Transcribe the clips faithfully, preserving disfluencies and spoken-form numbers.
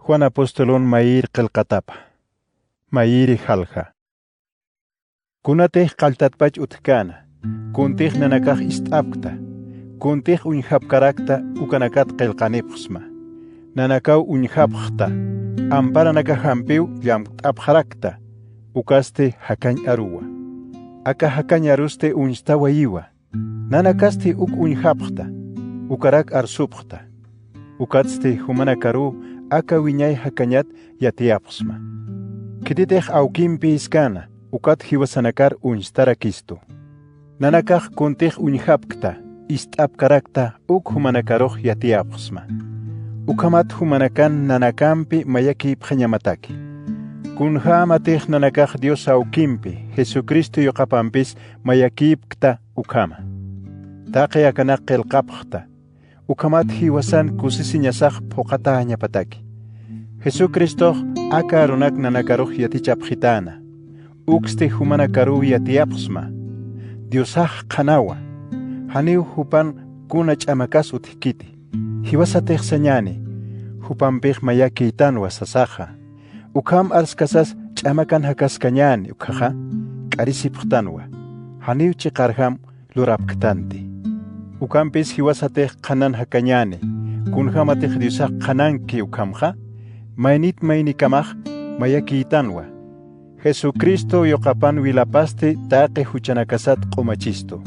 Juan apostolun mayir qillqatapa. Mayiri jalja. Kunatix qalltatpach utjkäna, kuntix nanakax ist'apkta, kuntix uñjapkarakta, ukanakat qillqanipxsma. Nanakaw uñjapxta, amparanakajampiw llamt'apxarakta, ukasti jakañ aruwa. Aka jakañ arusti uñstawayiwa. Nanakasti uk uñjapxta, ukarak arsupxta. Ukatsti jumanakaruw aka wiñay jakañat yatiyapxsma. Khititix awkimpi jiskäna, ukat jiwasanakar uñstarakistu. Nanakax kuntix uñjapkta, ist'apkarakta, uk jumanakarux yatiyapxsma. Ukhamat jumanakan nanakampi mayakïpxañamataki. Kunjämatix nanakax Dios awkimpi, Jesucristo yuqapampis mayakïpkta ukhama. Taqi akanak qillqapxta, ukhamat jiwasan kusisiñasax phuqatäñapataki. Jesucristox aka arunak nanakarux yatichapxitäna. Uksti jumanakaruw yatiyapxsma. Diosax qhanawa. Janiw jupan kuna ch'amakas utjkiti. Jiwasatix sañäni, jupampix mayakïtanwa sasaxa. Ukham arskasas ch'amakan jakaskañäni ukhaxa, k'arisipxtanwa. Janiw chiqarjam lurapktanti. Ukampis jiwasatix qhanan jakañäni, kunjämatix Diosax qhananki ukhamxa, maynit maynikamax mayakïtanwa. Jesucristo yuqapan wilapasti taqi juchanakasat q'umachistu.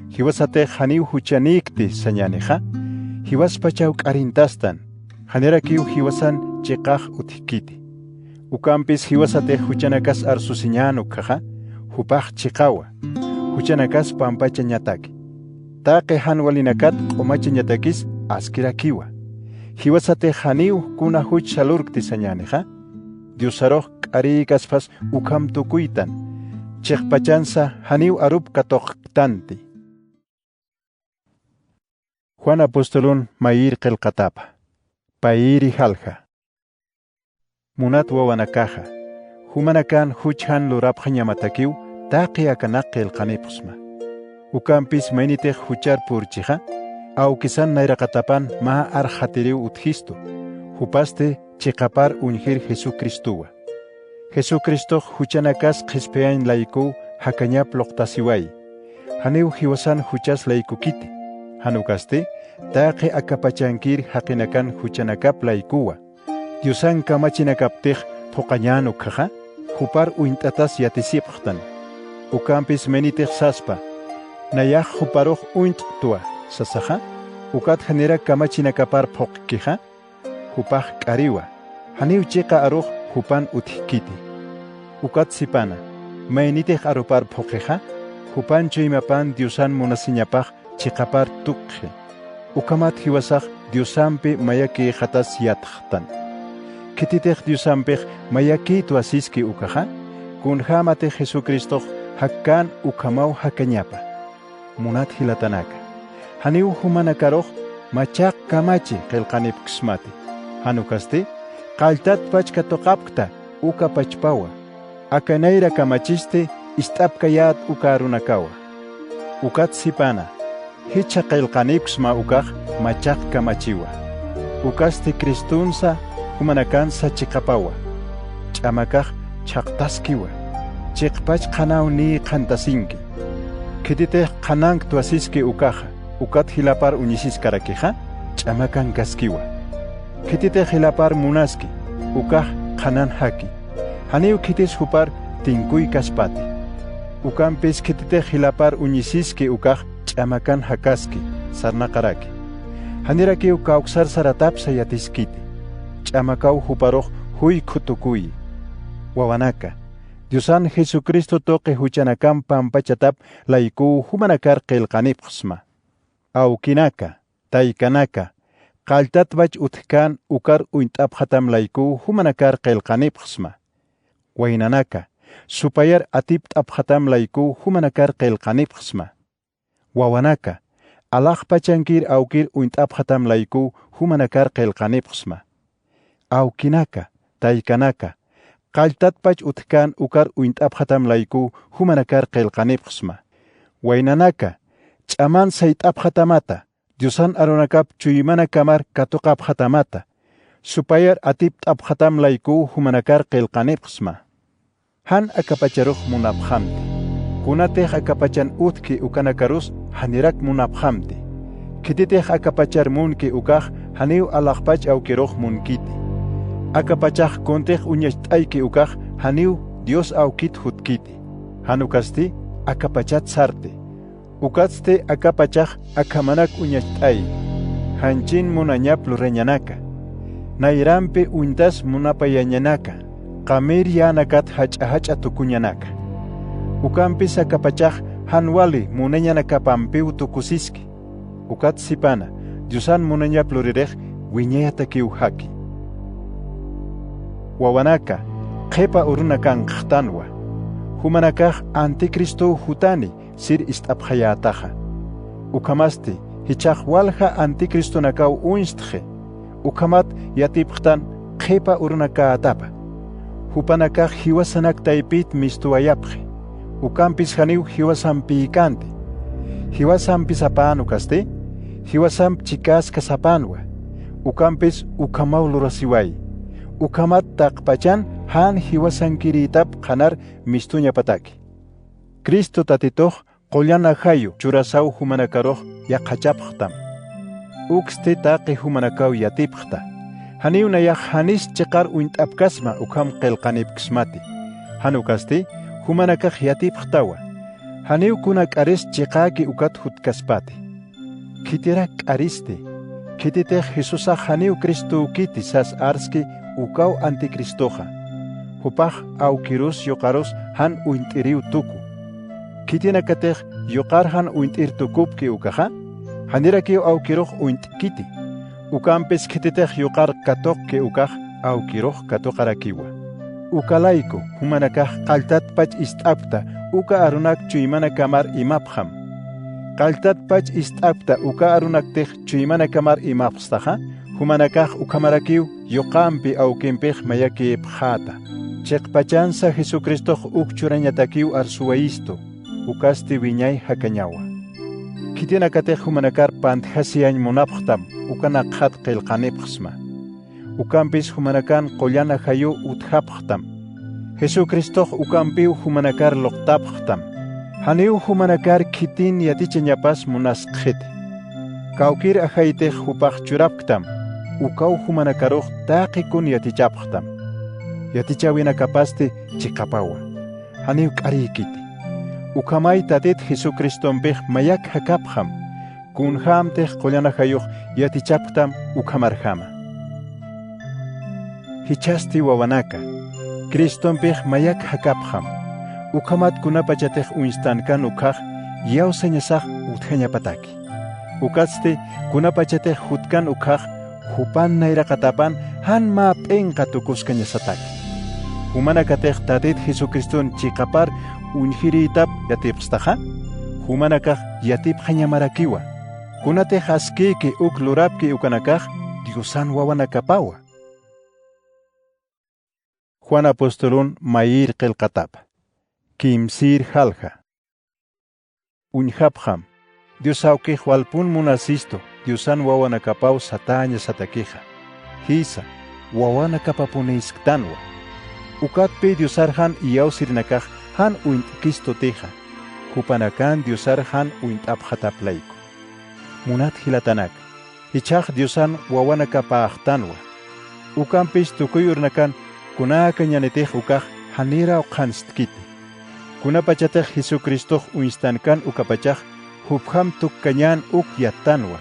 Jiwasatix janiw juchanïkti sañänixa, jiwaspachaw k'arintastan, janirakiw jiwasan chiqax utjkiti. Ukampis jiwasatix juchanakas arsusiñän ukhaxa, jupax chiqawa, juchanakas pampachañataki. Taqi jan walinakat q'umachañatakis askirakiwa. Jiwasatix janiw kuna juch salurkti sañänixa, Diosarux k'arïkaspas ukham tukuytan, chiqpachansa janiw arup katuqktanti. Juan apostolun mayir qillqatapa. Payiri jalja. Munat wawanakaxa, jumanakan juch jan lurapxañamatakiw taqi akanak qillqanipxsma. Ukampis maynitix juchar purchixa, awkisan nayraqatapan mä arxatiriw utjistu, jupasti chiqapar uñjir Jesucristuwa. Jesucristox juchanakas qhispiyañ laykuw jakañap luqtasiwayi. Janiw jiwasan juchas laykukiti. Jan ukasti, taqi akapachankir jaqinakan juchanakap laykuwa. Diosan kamachinakaptix phuqañän ukhaxa, jupar uñt'atas yatisipxtan. Ukampis maynitix saspa, nayax juparux uñt'twa, sasaxa, ukat janirak kamachinakapar phuqkixa, jupax k'ariwa, janiw chiqa arux jupan utjkiti. Ukat sipana, maynitix arupar phuqixa, jupan chuymapan Diosan munasiñapax chiqapar tukxi. Ukhamat jiwasax Diosampi mayakïxatas yatxtan. Khititix Diosampix mayakïtwa siski ukaxa, kunjämatix Jesucristox jakkän ukhamaw jakañapa. Munat jilatanaka, janiw jumanakarux machaq kamachi qillqanipksmati. Jan ukasti, qalltatpach katuqapkta uka pachpawa. Aka nayra kamachisti ist'apkayät uka arunakawa. Ukat sipana, jichha qillqanipksma ukax machaq kamachiwa. Ukasti Cristonsa jumanakansa chiqapawa. Ch'amakax chhaqtaskiwa. Chiqpach qhanaw niy qhantasinki. Khititix qhananktwa siski ukaxa, ukat jilapar uñisiskarakixa, ch'amakankaskiwa. Khititix jilapar munaski, ukax qhanan jaki. Janiw khitis jupar tinkuykaspati. Ukampis khititix jilapar uñisiski ukax ch'amakan jakaski, sarnaqaraki. Janirakiw kawksar saratapsa yatiskiti. Ch'amakaw juparux juykhu tukuyi. Wawanaka, Diosan Jesucristo tuqi juchanakam pampachatap laykuw jumanakar qillqanipxsma. Awkinaka, taykanaka, qalltatpach utjkän ukar uñt'apxatam laykuw jumanakar qillqanipxsma. Waynanaka, supayar atipt'apxatam laykuw jumanakar qillqanipxsma. Wawanaka, alaxpachankir awkir uñt'apxatam laykuw jumanakar qillqanipxsma. Awkinaka, taykanaka, qalltatpach utjkän ukar uñt'apxatam laykuw jumanakar qillqanipxsma. Waynanaka, ch'aman sayt'apxatamata, Diosan arunakap chuymanakamar katuqapxatamata, Supayar atipt'apxatam laykuw jumanakar qillqanipxsma. Jan akapacharux munapxamti. Kunatix akapachan utjki ukanakarus janirak munapxamti. Khititix akapachar munki ukax janiw alaxpach awkirux munkiti. Akapachax kuntix uñacht'ayki ukax janiw Dios awkit jutkiti. Jan ukasti akapachat sarti. Ukatsti akapachax akhamanak uñacht'ayi. Janchin munañap lurañanaka. Nayrampi uñtas munapayañanaka. Qamir yänakat jach'a jach'a tukuñanaka. Ukampis akapachax jan wali munañanakapampiw tukusiski. Ukat sipana, Diosan munañap luririx wiñayatakiw jaki. Wawanaka, qhipa urunakankxtanwa. Jumanakax anticristow jutani, sir ist'apxayätaxa. Ukhamasti, jichhax walja anticristonakaw uñstxi. Ukhamat yatipxtan qhipa urunakätapa. Jupanakax jiwasanak taypit mistuwayapxi. Ukampis janiw jiwasampïkänti. Jiwasampi sapän ukasti, jiwasamp chikäska sapänwa. Ukampis ukhamaw lurasiwayi. Ukhamat taqpachan jan jiwasankirïtap qhanar mistuñapataki. Cristo Tatitux qullan ajayu churasaw jumanakarux yaqhachapxtam. Uksti taqi jumanakaw yatipxta. Janiw nayax janis chiqar uñt'apkasma ukham qillqanipksmati. Jan ukasti jumanakax yatipxtawa. Janiw kuna k'aris chiqäki ukat jutkaspati. Khitirak k'aristi, khititix Jesusax janiw Cristowkiti sas arski ukaw anticristoxa. Jupax awkirus yuqarus jan uñt'iriw tuku. Khitinakatix yuqar jan uñt'ir tukupki ukaxa, janirakiw awkirux uñt'kiti. Ukampis khititix yuqar katuqki ukax awkirux katuqarakiwa. Uka layku, jumanakax qalltatpach ist'apkta uka arunak chuymanakamar imapxam. Qalltatpach ist'apkta uka arunaktix chuymanakamar imapxstaxa, jumanakax ukhamarakiw yuqampi awkimpix mayakïpxäta. Chiqpachansa Jesucristox uk churañatakiw arsuwayistu, ukasti wiñay jakañawa. Khitinakatix jumanakar pantjasiyañ munapxtam, ukanakxat qillqanipxsma. Ukampis jumanakan qullan ajayu utjapxtam. Jesucristox ukampiw jumanakar luqtapxtam. Janiw jumanakar khitin yatichañapas munaskxiti. Kawkir ajaytix jupax churapktam, ukaw jumanakarux taqi kun yatichapxtam. Yatichäwinakapasti chiqapawa. Janiw k'arïkiti. Ukhamay Tatit Jesucristompix mayak jakapxam, kunjämtix qullan ajayux yatichapktam ukhamarjama. Jichhasti wawanaka, Cristompix mayak jakapxam, ukhamat kunapachatix uñstankan ukhax iyawsañasax utjañapataki. Ukatsti kunapachatix jutkan ukhax jupan nayraqatapan jan mä p'inqa tukuskañasataki. Jumanakatix Tatit Jesucriston chiqapar uñjirïtap yatipxstaxa, jumanakax yatipxañamarakiwa. Kunatix askïki uk lurapki ukanakax Diosan wawanakapawa. Juan apostolun mayïr qillqatapa. Kimsïr jalja. Uñjapxam, Dios awkix walpun munasistu Diosan wawanakapaw satäñasatakixa. Jïsa, wawanakapapunïsktanwa. Ukatpï Diosarjan iyawsirinakax jan uñt'kistutixa, jupanakan Diosar jan uñt'apxatap layku. Munat jilatanaka, jichhax Diosan wawanakapäxtanwa. Ukampis tukuy urnakan kunäkañänitix ukax janiraw qhanstkiti. Kunapachatix Jesucristox uñstankan ukapachax jupjam tukkañän uk yattanwa.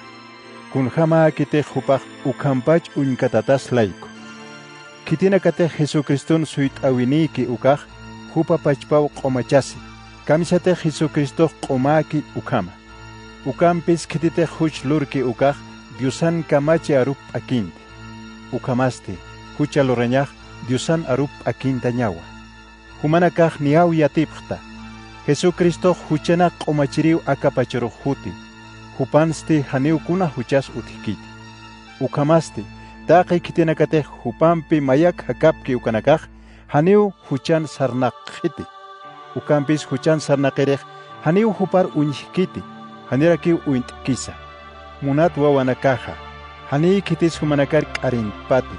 Kunjamäkitix jupax ukhampach uñkatatas layku. Khitinakatix Jesucriston suyt'äwinïki ukax jupa pachpaw q'umachasi. Kamisatix Jesucristox q'umäki ukhama. Ukampis khititix juch lurki ukax Diosan kamachi arup p'akinti. Ukhamasti, jucha lurañax Diosan arup p'akintañawa. Jumanakax niyaw yatipxta. Jesucristox juchanak q'umachiriw aka pacharux juti. Jupansti janiw kuna juchas utjkiti. Ukhamasti, taqi khitinakatix jupampi mayak jakapki ukanakax, janiw juchan sarnaqxiti. Ukampis juchan sarnaqirix, janiw jupar uñjkiti, janirakiw uñt'kisa. Munat wawanakaxa, janiy khitis jumanakar k'arintpati.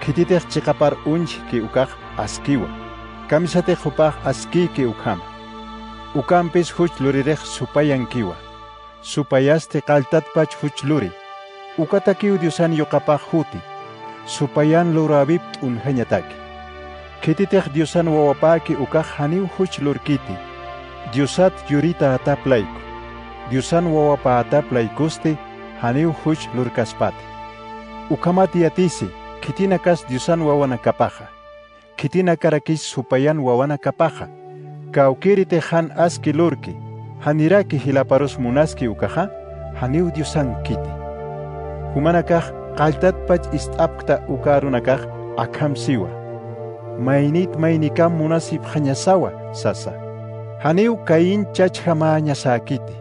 Khititix chiqapar uñjki ukax askiwa, kamisatix jupax askïki ukhama. Ukampis juch luririx supayankiwa, supayasti qalltatpach juch luri. Ukatakiw Diosan yuqapax juti, supayan luräwip t'unjañataki. Khititix Diosan wawapäki ukax janiw juch lurkiti, Diosat yuritätap layku, Diosan wawapätap laykusti janiw juch lurkaspati. Ukhamat yatisi khitinakas Diosan wawanakapaxa, khitinakarakis supayan wawanakapaxa. Kawkïritix jan aski lurki, janiraki jilaparus munaski ukaxa, janiw Diosankiti. Jumanakax qalltatpach ist'apkta uka arunakax akham siwa: Maynit maynikam munasipxañasawa, sasa. Janiw Caín chachjamäñasäkiti.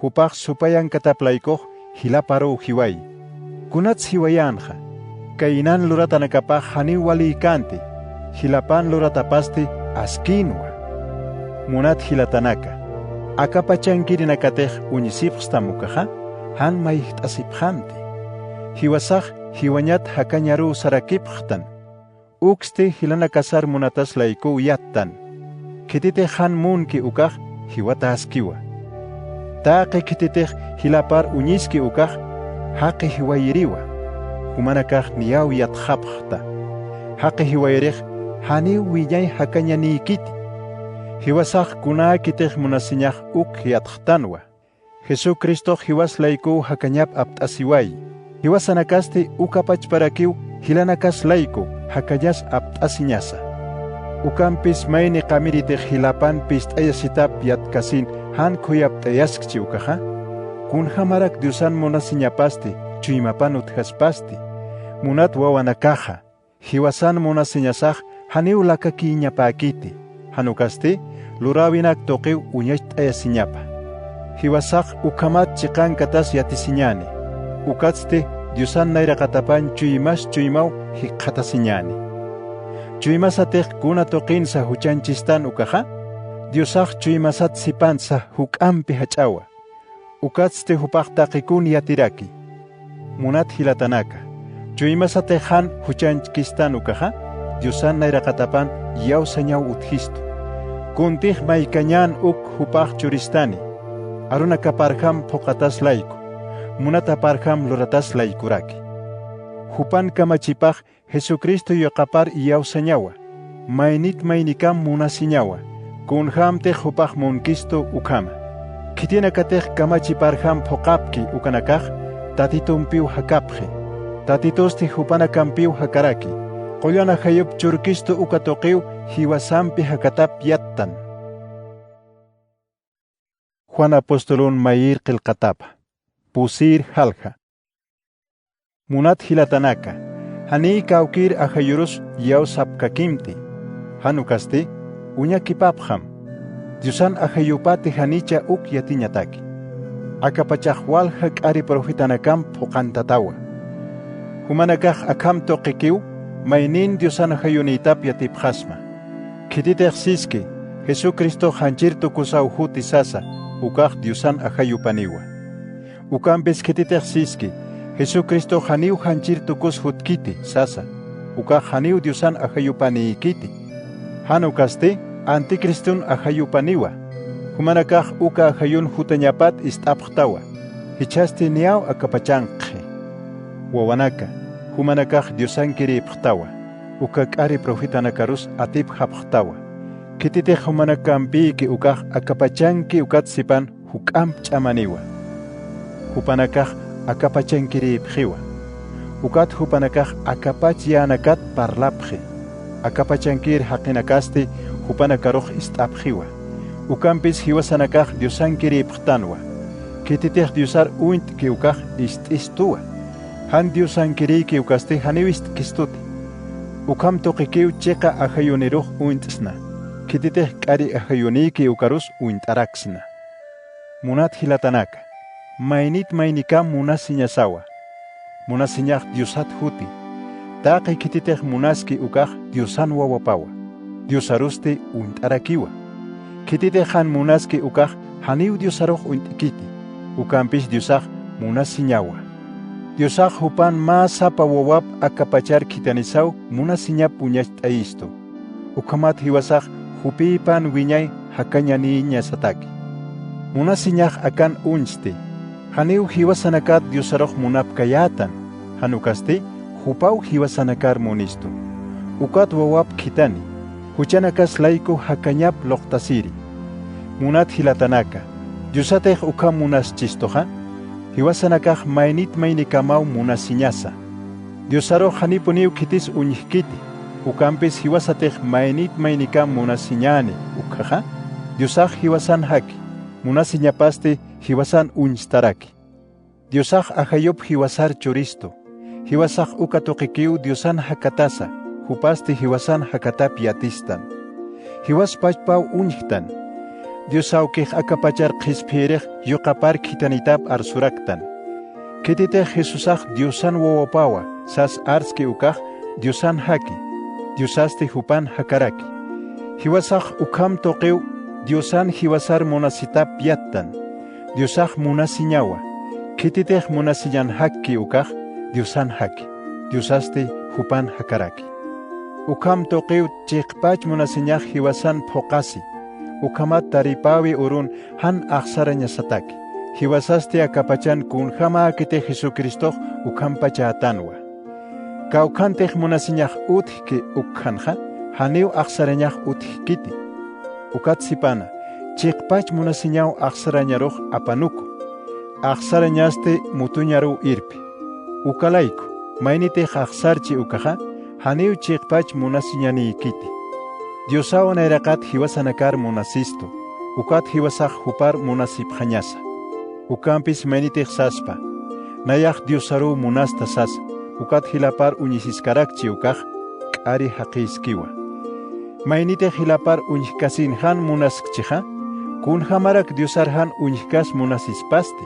Jupax supayankatap laykux jilaparuw jiwayi. Kunats jiwayänxa? Cainán luratanakapax janiw walïkänti, jilapan luratapasti askïnwa. Munat jilatanaka, akapachankirinakatix uñisipxstam ukaxa, jan mayjt'asipxamti. Jiwasax jiwañat jakañaruw sarakipxtan. Uksti jilanakasar munatas laykuw yattan. Khititix jan munki ukax jiwatäskiwa. Taqi khititix jilapar uñiski ukax jaqi jiwayiriwa. Jumanakax niyaw yatxapxta. Jaqi jiwayirix janiw wiñay jakañanïkiti. Jiwasax kunäkitix munasiñax uk yatxtanwa. Jesucristox jiwas laykuw jakañap apt'asiwayi. Jiwasanakasti uka pachparakiw jilanakas layku jakañas apt'asiñasa. Ukampis mayni qamiritix jilapan pist'ayasitap yatkasin jan khuyapt'ayaskchi ukaxa, kunjämarak Diosan munasiñapasti chuymapan utjaspasti, munat wawanakaxa, jiwasan munasiñasax janiw lakakïñapäkiti, jan ukasti luräwinak tuqiw uñacht'ayasiñapa. Jiwasax ukhamat chiqankatas yatisiñäni, ukatsti Diosan nayraqatapañ chuymas chuymaw jikxatasiñäni. Chuymasatix kuna tuqinsa juchañchistan ukaxa, Diosax chuymasat sipansa juk'ampi jach'awa. Ukatsti jupax taqikun yatiraki. Munat jilatanaka, chuymasatix jan juchañchkistan ukaxa, Diosan nayraqatapan iyawsañaw utjistu. Kuntix maykañän uk jupax churistani, arunakaparjam phuqatas layku, munataparjam luratas laykuraki. Jupan kamachipax Jesucristo yuqapar iyawsañawa, maynit maynikam munasiñawa, kunjämtix jupax munkistu ukhama. Khitinakatix kamachiparjam phuqapki ukanakax, Tatitumpiw jakapxi. Tatitusti jupanakampiw jakaraki. Qullan ajayup churkistu uka tuqiw jiwasampi jakatap yattan. Juan apostolun mayir qillqatapa. Pusir jalja. Munat jilatanaka, janiy kawkïr ajayurus iyawsapkakimti. Jan ukasti, uñakipapxam. Diosan ajayupati janicha uk yatiñataki. Akapachax walja k'ari profetanakam phuqantatawa. Jumanakax akham tuqikiw maynin Diosan ajayunïtap yatipxasma. Khititix siski, Jesucristox janchir tukusaw juti sasa, ukax Diosan ajayupaniwa. Ukampis khititix siski, Jesucristox janiw janchir tukus jutkiti sasa, ukax janiw Diosan ajayupanïkiti. Jan ukasti, anticristun ajayupaniwa. Jumanakax uka ajayun jutañapat ist'apxtawa, jichhasti niyaw akapachankxi. Wawanaka, jumanakax Diosankirïpxtawa, uka k'ari profetanakarus atipjapxtawa. Khititix jumanakampïki ukax akapachanki ukat sipan juk'amp ch'amaniwa. Jupanakax akapachankirïpxiwa. Ukat jupanakax akapach yänakat parlapxi. Akapachankir jaqinakasti jupanakarux ist'apxiwa. Ukampis jiwasanakax Diosankirïpxtanwa. Khititix Diosar uñt'ki ukax ist'istuwa. Jan Diosankirïki ukasti janiw ist'istuti. Ukham tuqikiw chiqa ajayunirux uñt'sna. Khititix k'ari ajayunïki ukarus uñt'araksna. Munat jilatanaka, maynit maynikam munasiñasawa. Munasiñax Diosat juti. Taqi khititix munaski ukax Diosan wawapawa. Diosarusti uñt'arakiwa. Khititix jan munaski ukax janiw Diosarux uñt'kiti. Ukampis Diosax munasiñawa. Diosax jupan mä sapa wawap akapachar khithanisaw munasiñap uñacht'ayistu. Ukhamat jiwasax jupïpan wiñay jakañanïñasataki. Munasiñax akan uñsti. Janiw jiwasanakat Diosarux munapkayätan, jan ukasti jupaw jiwasanakar munistu. Ukat wawap khithani, juchanakas layku jakañap luqtasiri. Munat jilatanaka, Diosatix ukham munaschistuxa, jiwasanakax maynit maynikamaw munasiñasa. Diosarux janipuniw khitis uñjkiti, ukampis jiwasatix maynit maynikam munasiñäni ukhaxa, Diosax jiwasan jaki, munasiñapasti jiwasan uñstaraki. Diosax ajayup jiwasar churistu, jiwasax uka tuqikiw Diosan jakatasa, jupasti jiwasan jakatap yatistan. Jiwas pachpaw uñjktan. Dios awkix akapachar qhispiyirix yuqapar khithanitap arsuraktan. Khititix Jesusax Diosan wawapawa sas arski ukax Diosan jaki, Diosasti jupan jakaraki. Jiwasax ukham tuqiw Diosan jiwasar munasitap yattan. Diosax munasiñawa, khititix munasiñan jakki ukax Diosan jaki, Diosasti jupan jakaraki. Ukham tuqiw chiqpach munasiñax jiwasan phuqasi, ukhamat taripäwi urun jan axsarañasataki, jiwasasti akapachan kunjamäkiti Jesucristox ukhampachätanwa. Kawkhantix munasiñax utjki ukkhanxa, janiw axsarañax utjkiti. Ukat sipana, chiqpach munasiñaw axsarañarux apanuku, axsarañasti mutuñaruw irpi. Uka layku, maynitix axsarchi ukaxa, janiw chiqpach munasiñanïkiti. Diosaw nayraqat jiwasanakar munasistu, ukat jiwasax jupar munasipxañasa. Ukampis maynitix saspa, nayax Diosaruw munasta sasa, ukat jilapar uñisiskarakchi ukax, k'ari jaqïskiwa. Maynitix jilapar uñjkasin jan munaskchixa, kunjamarak Diosar jan uñjkas munasispasti.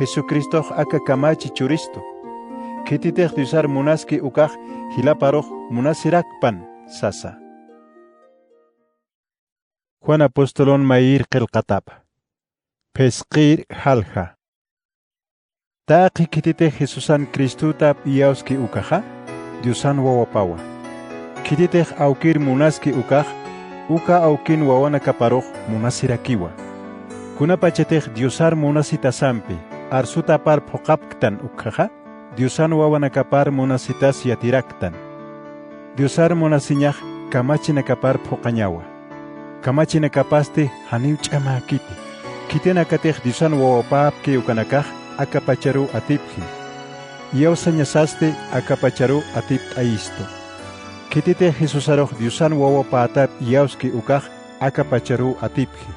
Jesucristox aka kamachi churistu. Khititix Diosar munaski ukax jilaparux munasirakpan sasa. Juan apostolun mayir qillqatapa. Phisqir jalja. Taqi khititix Jesusan Cristutap iyawski ukaxa, Diosan wawapawa. Khititix awkir munaski ukax, uka awkin wawanakaparux munasirakiwa. Kunapachatix Diosar munasitasampi arsutapar phuqapktan ukkhaxa, Diosan wawanakapar munasitas yatiraktan. Diosar munasiñax kamachinakapar phuqañawa. Kamachinakapasti janiw ch'amäkiti. Khitinakatix Diosan wawapäpki ukanakax akapacharuw atipji. Iyawsañasasti akapacharuw atipt'ayistu. Khititix Jesusarux Diosan wawapätap iyawski ukax akapacharuw atipji.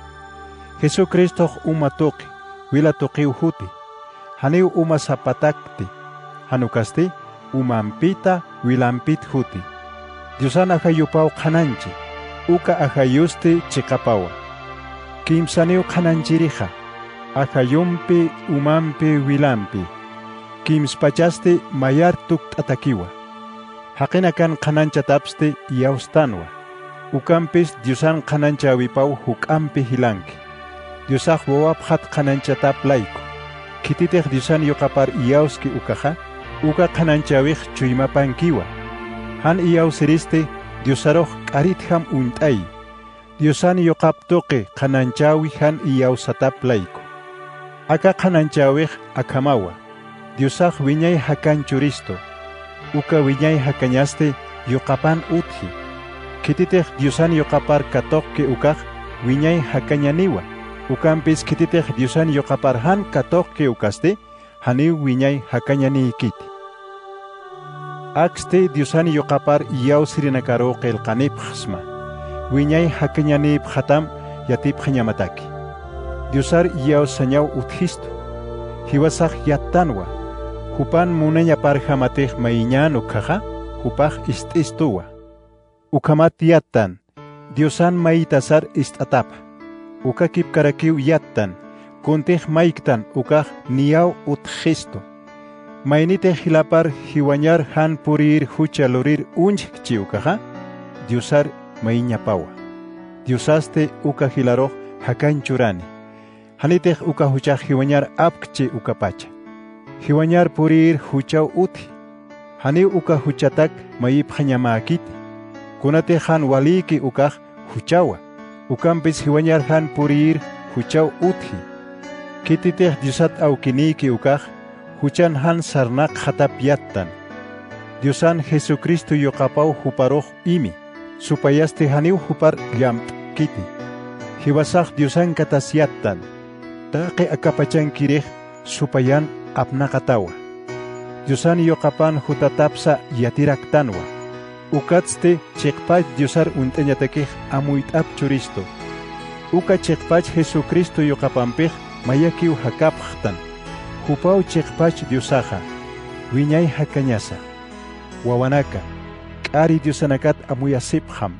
Jesucristox uma tuqi, wila tuqiw juti. Janiw uma sapatakti, jan ukasti umampita wilampit juti. Diosan ajayupaw qhananchi, uka ajayusti chiqapawa. Kimsaniw qhananchirixa, ajayumpi, umampi, wilampi. Kimspachasti mayar tukt'atakiwa. Jaqinakan qhananchatapsti iyawstanwa. Ukampis Diosan qhananchäwipaw juk'ampi jilanki. Diosax wawapxat qhananchatap layku. Khititix Diosan yuqapar iyawski ukaxa, uka qhananchäwix chuymapankiwa. Jan iyawsiristi Diosarux k'aritjam uñt'ayi. Diosan yuqap tuqi qhananchäwi jan iyawsatap layku. Aka qhananchäwix akhamawa. Diosax wiñay jakañ churistu. Uka wiñay jakañasti yuqapan utji. Khititix Diosan yuqapar katuqki ukax wiñay jakañaniwa. Ukampis khititix Diosan yuqapar jan katuqki ukasti, janiw wiñay jakañanïkiti. Aksti Diosan yuqapar iyawsirinakaruw qillqanipxsma. Wiñay jakañanïpxatam yatipxañamataki. Diosar iyawsañaw utjistu. Jiwasax yattanwa. Jupan munañaparjamatix mayiñän ukkhaxa, jupax ist'istuwa. Ukhamat yattan, Diosan mayitasar ist'atapa. Uka kipkarakiw yattan, kuntix mayktan ukax niyaw utjistu. Maynitix jilapar jiwañar jan purïr jucha lurir uñjkchi ukaxa, Diosar mayiñapawa. Diosasti uka jilarux jakañ churani. Janitix uka juchax jiwañar apkchi ukapacha. Jiwañar purïr juchaw utji. Janiw uka juchatak mayipxañamäkiti. Kunatix jan walïki ukax juchawa. Ukampis jiwañar jan purïr juchaw utji. Khititix Diosat awkinïki ukax juchan jan sarnaqxatap yattan. Diosan Jesucristo yuqapaw juparux imi, supayasti janiw jupar llamp'kiti. Jiwasax Diosankatas yattan. Taqi akapachankirix supayan apnaqatawa. Diosan yuqapan jutatapsa yatiraktanwa. Ukatsti chiqpach Diosar uñt'añatakix amuyt'ap churistu. Uka chiqpach Jesucristo yuqapampix mayakiw jakapxtan. Jupaw chiqpach Diosaxa. Wiñay jakañasa. Wawanaka, k'ari diosanakat amuyasipxam.